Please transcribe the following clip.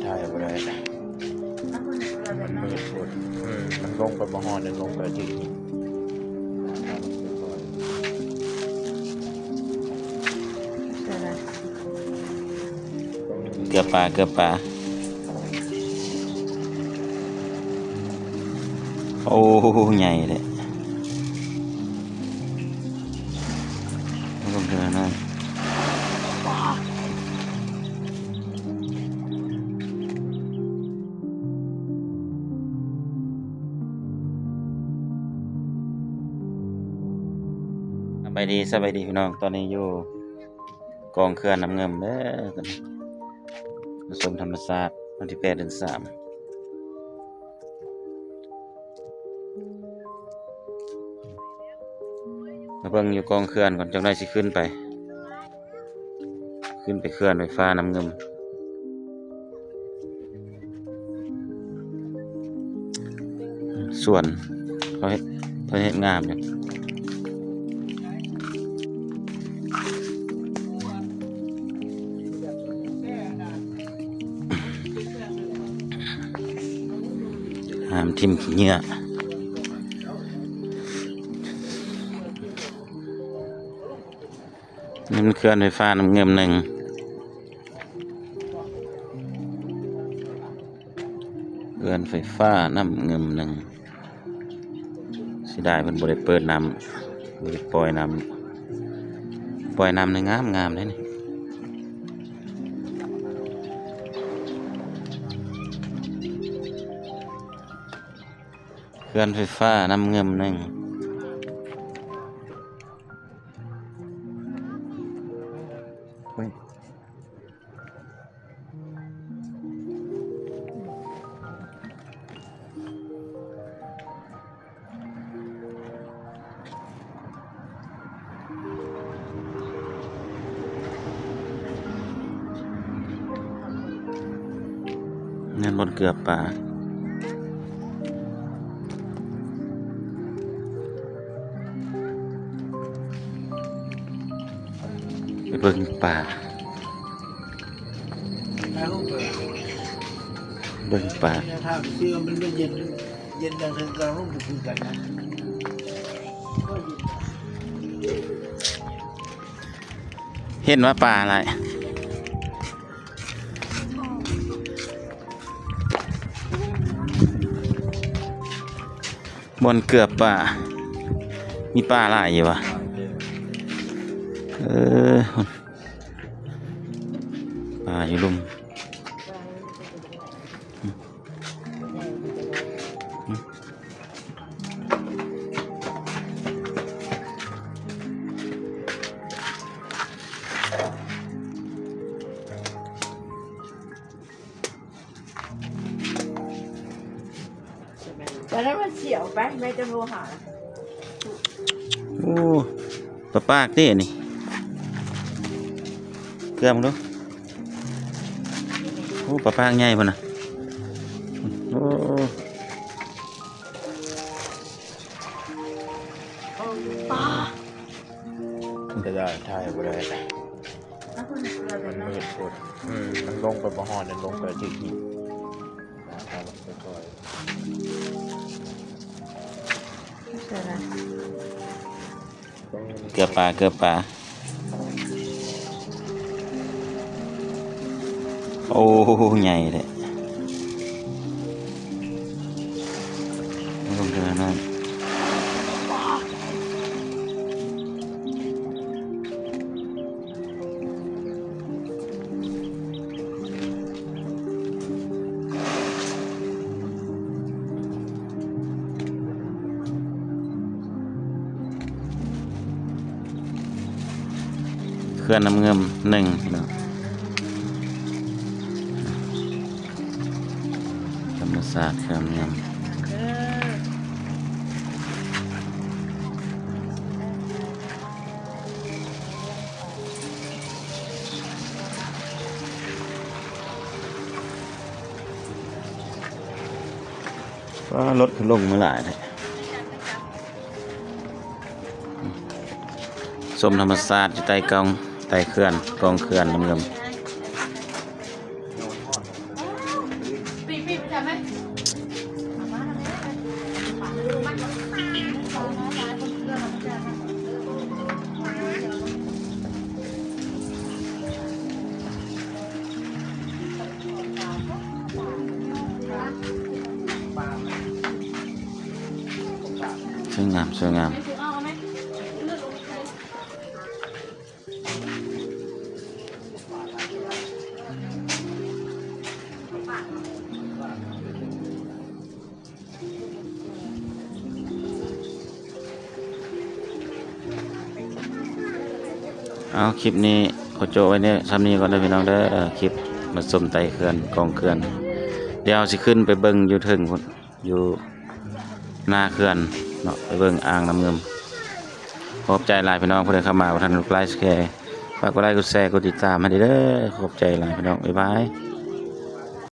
ຖ່າຍບໍ່ໄດ້ ມັນມືດໂພດ. ອືມ ມັນລົງໄປບໍ່ຮອດ ມັນລົງໄປທີ່ ເກືອບປາ ເກືອບປາ. ໂອ້ ໃຫຍ່ເດ້. ສະບາຍດີ ສະບາຍດີພີ່ນ້ອງ. ຕອນນີ້ຢູ່ ກອງເຂື່ອນນ້ຳເງິມເດີ ມາຊົມທຳມະຊາດ ວັນທີແປດ ເດືອນສາມ ມາເບິ່ງຢູ່ກອງເຂື່ອນກ່ອນ ຈັກໜ້ອຍຊິຂຶ້ນໄປ ຂຶ້ນໄປເຂື່ອນໄຟຟ້ານ້ຳເງິມ. ສວນເຂົາເຮັດ ເພິ່ນເຮັດງາມຢູ່ ຫ້າມຖິ້ມຂີ້ເຫຍື້ອ. ນີ້ມັນເຂື່ອນໄຟຟ້ານ້ຳເງິມໜຶ່ງ ເຂື່ອນໄຟຟ້ານ້ຳເງິມໜຶ່ງ. ເສຍດາຍເພິ່ນບໍ່ໄດ້ເປີດນ້ຳ ບໍ່ໄດ້ປ່ອຍນ້ຳ ປ່ອຍນ້ຳນີ້ງາມໆເດ້ນີ້ ເຂື່ອນໄຟຟ້ານ້ຳເງິມໜຶ່ງ. ນັ້ນບ່ອນເກືອບປາ ໄປເບິ່ງປາ ເບິ່ງປາ. ເຫັນວ່າປາຫຼາຍ ບ່ອນເກືອບປາ ມີປາຫຼາຍຢູ່ຫວາ? ເອີ ປາຢູ່ລຸ່ມ. ຕອນນັ້ນມັນສຽວໄປ ແມ່ຈະໂທຫາ. ໂອ້ ປາປາກເດ້ນີ້ ເກືອບເບິ່ງດູ. ໂອ້ ປາປາກໃຫຍ່ພຸ້ນນະ. ໂອ້ ປາ ເສຍດາຍ ຖ່າຍບໍ່ໄດ້ ມັນມືດໂພດ. ອືມ ມັນລົງໄປບໍ່ຮອດ ມັນລົງໄປທີ່ ທີ່ ເກືອບປາ ເກືອບປາ. ໂອ້ ໃຫຍ່ເດ້ ເບິ່ງເດີນັ້ນ. ເຂື່ອນນ້ຳເງິມໜຶ່ງ ພີ່ນ້ອງ ທຳມະຊາດເຂື່ອນນ້ຳເງິມ. ວ້າ ລົດຄືລົງມາຫຼາຍແທ້. ຊົມທຳມະຊາດຢູ່ໃຕ້ກອງ ໃຕ້ເຂື່ອນ ກອງເຂື່ອນນ້ຳເງິມ. ສວຍງາມ ສວຍງາມ. ເອົາ ຄລິບນີ້ຂໍໂຈະໄວ້ນີ້ ຊ່ຳນີ້ກ່ອນເດີພີ່ນ້ອງເດີ. ຄລິບມາຊົມໄຕ້ເຂື່ອນ ກອງເຂື່ອນ ດຽວຊິຂຶ້ນໄປເບິ່ງຢູ່ເທິງພຸ້ນ ຢູ່ໜ້າເຂື່ອນເນາະ ໄປເບິ່ງອ່າງນ້ຳງື່ມ. ຂອບໃຈຫຼາຍພີ່ນ້ອງ ຜູ້ໃດເຂົ້າມາບໍ່ທັນກົດໄລ ກົດແຊ ຝາກກົດໄລ ກົດແຊ ກົດຕິດຕາມໃຫ້ເດີ. ຂອບໃຈຫຼາຍພີ່ນ້ອງ ບາຍບາຍ.